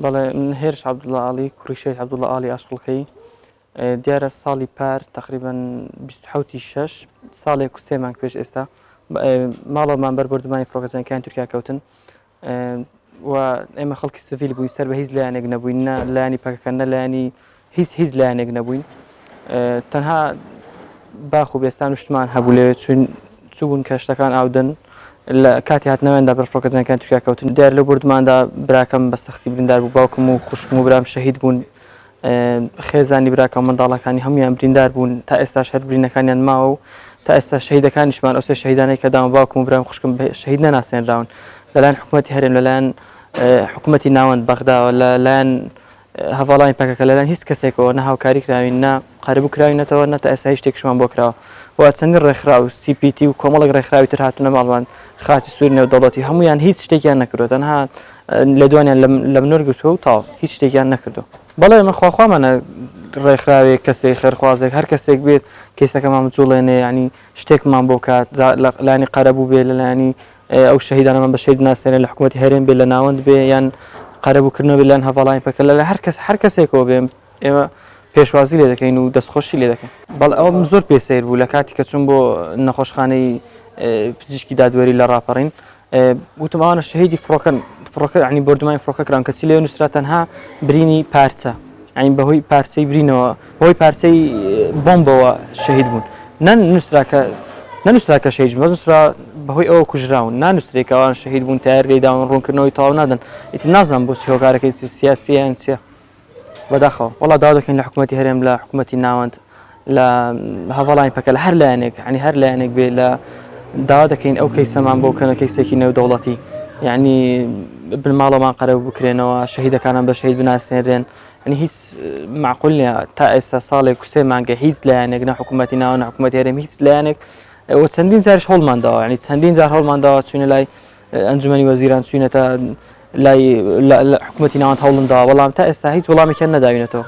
بەڵێ من هێرش عەبدوڵا ئاڵی کوڕی شەهید عەبدوڵا ئاڵی ئاشقڵکەی دیارە ساڵی پار تقریبا 27 شەش ساڵێک و سێ مانگ پێش ئێستا ماڵەوەمان بەر بۆردومانی فڕۆکە جەنگەکانی تورکیا کەوتن و ئێمە خەڵکی سڤیل بووین سەر بە هیچ لایەنێک نەبووین نە لایەنی پەکەکە نە لایەنی هیچ هیچ لایەنێک نەبووین تەنها باخ و بێستان و شتمان هەبوو لەوێ چوین چوون کە شتەکان ئاودن لە کاتی هاتنەوەیاندا بەر فڕۆکە جەنگەکانی تورکیا کەوتن دیار لەو بردماندا براکەم بە سەختی بریندار بوو باوکم و خوشکم و برام شەهید بوون خێزانی براکەم منداڵەکانی هەمویان بریندار بوون تا ئێستاش هەر برینەکانیان ماوە و تا ئێستا شەهیدەکانیشمان ئەو سێ شەهیدانەی کە داوە باوکم و برام خوشکم شەهید نەناسێنراون لەلایەن حکوومەتی هەرێم لەلایەن حکوومەتی ناوەند بەغداوە لەلایەن هەڤاڵانی پەکەکە لەلایەن هیچ کەسێکەوە نە هاوکاری کراوین نە قەرەبوو کراوینەتەوە نە تا ئێستا هیچ شتێکیشمان بۆ کراوە و چەندین ڕێکخراو سی پی تی و کۆمەڵێک ڕێکخراوی تر هاتوونە ماڵمان خاچی سووری نێودەوڵەتی هەمویان هیچ شتێکیان نەکردووە تەنها لێدوانیان لە من وەرگرتووە و تەواو هیچ شتێکیان نەکردووە. بەڵێ ئێمە خواخوامانە ڕێکخراوێک کەسێک خێرخوازێک هەر کەسێک بێت کەیسەکەمان بجوڵێنێ یعنی شتێکمان بۆ کات لە لایەنی قەرەبوو بێ لە لایەنی ئەو شەهیدانەمان بە شەهید بناسێنێ لە حکوومەتی هەرێم بێ لە ناوەند بێ یان قەرەبووکردنەوە بێ لەلایەن هەڤاڵانی پەکە لە هەر کەس هەر کەسێکەوە بێ ئێمە پێشوازی لێ دەکەین و دەستخۆشی لێ دەکەین. بەڵێ ئەوەم زۆر پێ سەیر بوو لە کاتی کە چووم بۆ نەخۆشخانەی پزیشکی دادوەری لە ڕاپەڕین وتم ئەوانە شەهیدی فڕۆکەن فڕۆکە ینی بۆردومانی فڕۆکە کران کەچی لێ نووسرا تەنها برینی پارچە ینی بەهۆی پارچەی برینەوە بەهۆی پارچەی بۆمبەوە شەهید بوون نەن نووسرا کە نەنووسرا کە شەهید بوون، بەس نووسرا بەهۆی ئەوە کوژراون نانووسرێ کە ئەوان شەهید بوون تایەر لێی داون ڕوونکردنەوەی تەواو نادەن ئیتر نازانم بۆچی هۆکارەکەی چی سیاسیە یان چییە بەداخەوە وەڵا داوا دەکەین لە حکوومەتی هەرێم لە حکوومەتی ناوەند لە هەڤاڵانی پەکە لە هەر لایەنێک ینی هەر لایەنێک بێ لە داوا دەکەین ئەو کەیسەمان بۆ بکەنە کەیسێکی نێودەوڵەتی یعنی بنماڵەمان قەرەبوو بکرێنەوە شەهیدەکانان بە شەهید بناسێنرێن یعنی هیچ معقول نییە تا ئێستا ساڵێک و سێ مانگە هیچ لایەنێک نە حکوومەتی ناوە نە حکوومەتی هەرێم هیچ لایەنێک ئەوە چەندین جارش هەوڵمان داوە ینی چەندین جار هەوڵمان داوە چوینە لای ئەنجومەنی وەزیران چوینەتە لای حکوومەتی ناوەند هەوڵم داوە بەڵام تا ئێستا هیچ وەڵامێکیان نەداوینەتەوە.